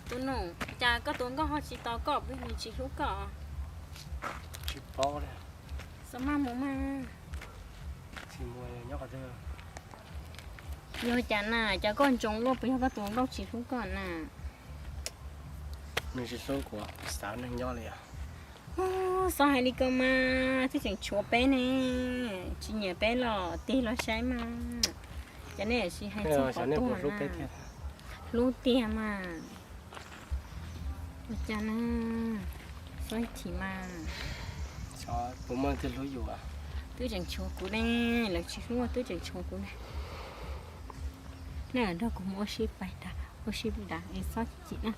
Tus nus, cas koj tus nkauj ho tsis tos koj, nws tsis hlub koj? Tsis paub li. Xav mas mus mas. Tsis mus, nyob qhov twg? Yog cas na, cas koj ntsoov luaj, puas yog koj tus nkauj tsis hlub koj na? Nws tsis hlub kuv, xav neeg nyob li os. Txhob hais li ko mas, twb tseem tshuav peb ne, tsis nyiam peb los tig los saib mas. Cov nej tsis hais txog qhov tuag na. Hlub tiag mas. Ua cas na, txhob ib chim mas. Puas muaj leej twg hlub yus? Twb tseem tshuav kuv ne, lawv tsis hlub twb tseem tshuav kuv ne. Nej nrog kuv mus ua si pais nrad, ua si nrad es txhob chim na.